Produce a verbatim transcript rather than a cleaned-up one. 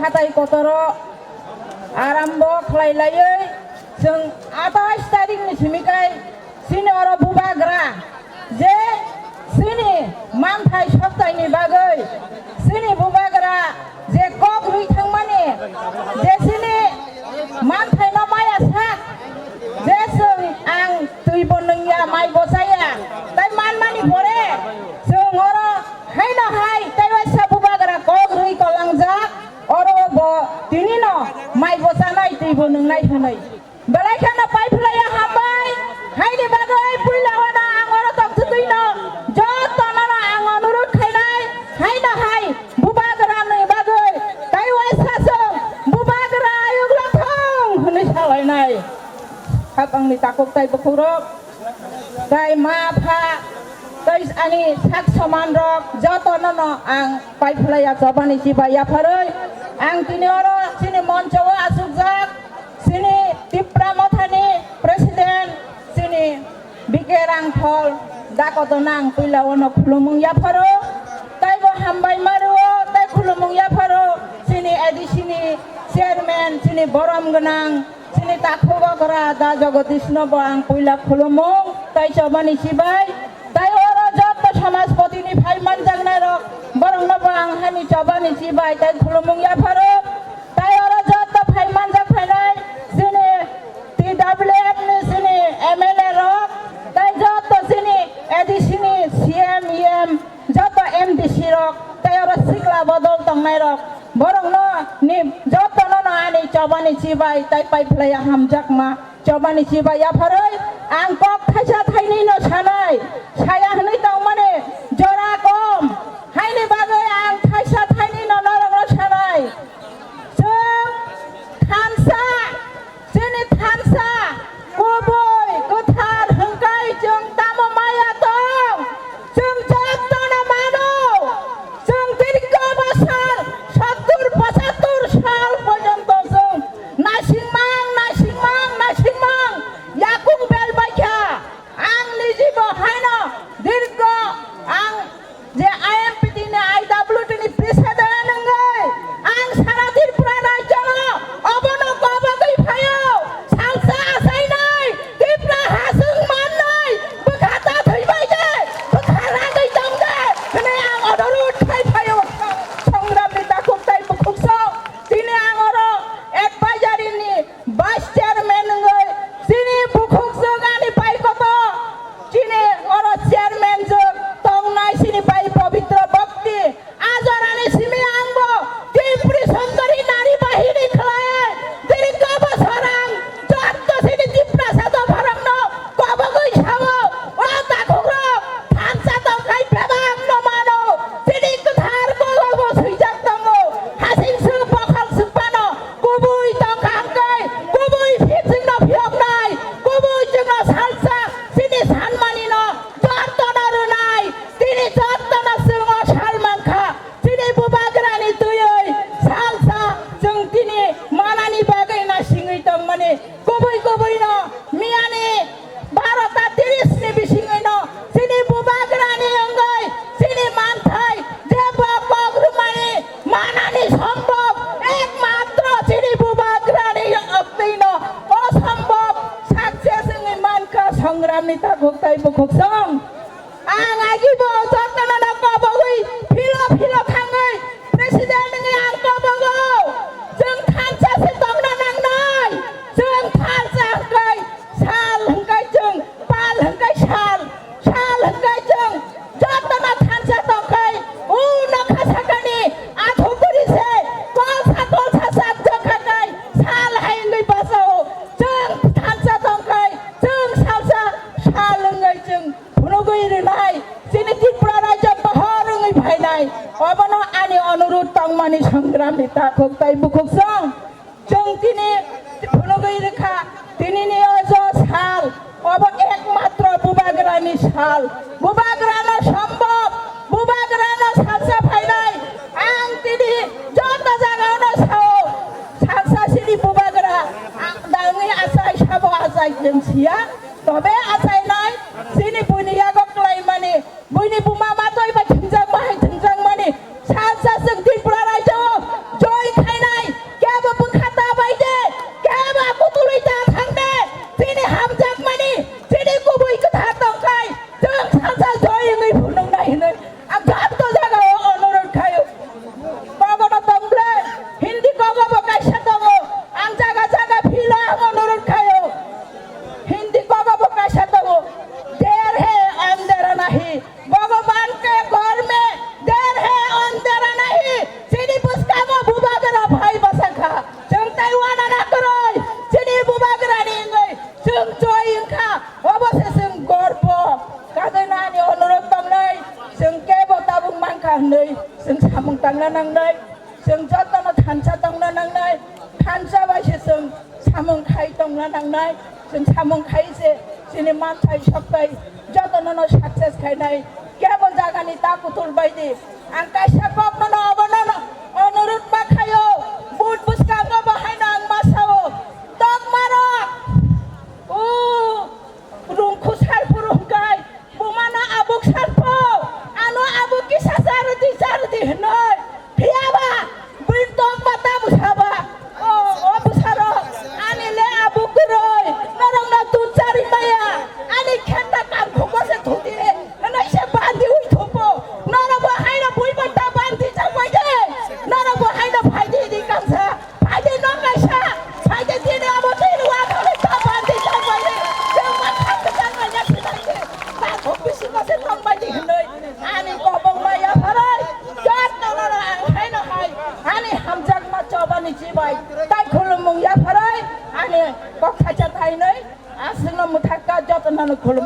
Tai kotoro arambo khlai laiwi chwng atais tarikni simi kai chini oro bubagra je chini manthai soktaini bagwi chini bubagra je kok rwi thangmani je chini manthaino maya sak je chwng ang twibo nungya maibo chaya tai manmani pore chwng oro haino hai tai waisa bubagra kok rwi kolangjak. Oro bo tinino mai bo chanai twi bo nwngnai hwnwi. Belai kheno pai phlaiya hambai. Haini bagwi puila hwnna ang oro tongthwtwino jotono ang onurut khainai. Haino hai bubagra ni bagwi tai waisa chwng bubagra ayuk lathung hwnwi salainai. Hapangni takhuk tai bukhukrok. Tai ma pha, tai ani sak soman rok joto no no ang pai phlaiya chobani chibai yapharwi. Ang tini oro chini moncho o achukjak chini Tipra Mothani President chini B K Rangkhol dakoto nang puila ono khulumung yapharo. Tai bo hambai mario tai khulumung yapharo chini A D C ni chairman chini borom gwnang. Chini takhuk okra da Jagadish no bo ang puila khulumung tai chobani chibai tai oro jotto samajpoti ni phai manjaknai rok borok no bo ang hani chobani chibai tai khulumung yapharo tai oro jotto phai manjak phainai chini T W F ni chini M L A rok tai jotto chini A D C ni C M, E M Joto M D C rok, tei oro sikla bodol tongnai rok, borok no ni joto no no ani chobani chibai, tai pai phlai hamjakma chobani chibai yapharwi ang kok thaisa thainwi no sanai, saya hwnwi tongmani jora kom, haini bagwi ang thaisa thainwi no norok no sanai. Chwng thansa, chini thansa kubui kwthar hwnkhe chwng tamo maya tong? Chwng jotono mano. Chwng dirgho bosor sottur pochattur sal porjonto chwng naisingmang, naisingmang, naisingmang yakung bel baikha. Ang nijibo haino dirgho ang je I M P T ni I W T ni president wngwi ang sara Tripura rajyono obono kobogwi phaio. Salsa achainai Tripura hasung mannai bwkha ta thwibai je bwkha ragwi tong je hwnwi ang onorudh khai phaio. Songrami takhuk tai bukhuk song tini ang oro advisory ni Vice Chairman wngwi chini bukhuk jwk ani pai koto, chini oro chairman jwk tongnai chini pai Pabitra Bhakti. A jorani simi angbo Tipri Sundari Nari Bahini khlai dirgho bosor ang jotto chini Tiprasa dopharokno kobogwi sao, o takhukrok thansa tongkhai bebak no mano, chini kwthar kolobo swijak tongo, hasing sung bokhol sung phano kubui tongkha hwnkhe kubui phit chwngno phiyoknai, kubui chwngno salsa chini sanmanino jottono rwnai, chini jottono chwng o sal mankha, chini bubagrani twiwi salsa chwng tini manani bagwi naisingwi tongmani kubui kubuino miyani Bharota tiris ni bisingwino chini bubagrani wngwi chini manthai jebo kok rwmani manani sombhob ekmatro chini bubagrani wngwino o sombhob success wngwi mankha. Songramni takhuk tai bukhuk song ang agibo jotono no kobogwi philo philo thangwi president wngwi ang kobogo chwng thansa se tongna nangnai chwng thansa hwnkhe Sal hwnkhe chwng, pal hwnkhe sal, sal hwnkhe chwng, jotono thansa tongkhai, o nokha sakani athukuri se, kolsa kolsa sak jokhakai, sal hai wngwi bachao, chwng thansa tongkhai, chwng salsa sal wngwi chwng phunugwi rwnai, chini Tripura rajyo pohor wngwi phainai, obono ani onurudh tongmani songramni takhuk tai bukhuk song. Chwng tini phunugwi rwkha, tinini o jo sal, obo ekmatro bubagrani sal. Bubagrano sombok, bubagrano salsa phainai. Ang tini joto jagao no sao, salsa sini bubagra, ang dangwi achai sabo achai chwng siya, tobe achainai, sini buini yago klaimani. Buini buma matwi bai thwngjak bahai thwngjak mani salsa chwng Tripura rajyo o joi khainai, samung khai tongna nangnai, chwng samung khai se chini manthai soktai jotono no success khainai, kebo jagani ta kutul baidi. Ang kaisa kokno no obono no onurut ma khaio, but bwskango bo haino ang ma sao, tokmarok, o, rungkhu sal phuru hwnkhe, bumano abuk salpho, ano abuk kisa charwdi charwdi hinwi. Phiyaba, buini tokma ta bwsaba. O, o bwsarok, ani le abuk kwrwi, norokno tut chari maya, ani khenta kangkhugo se thuti, hinwi se bandi wi thupo. Norokbo haino buiba ta bandi chakbai de, norokbo haino phaidi di kangsa. Phaidi no kaisa, phaidi tini abo tini wa thani ta bandi chakbai de. Chwng ma kha kwchang bai ya sinai de. Ta thok bisi ma se tong bai di hinoi. Ani kobong ma ya pharai. Jat no no no ang hai no hai. Ani hamjak ma choba ni chibai. Tai khulumung ya pharai. Ani kok khacha thai noi. Aswk no muthak ka joto no no khulum.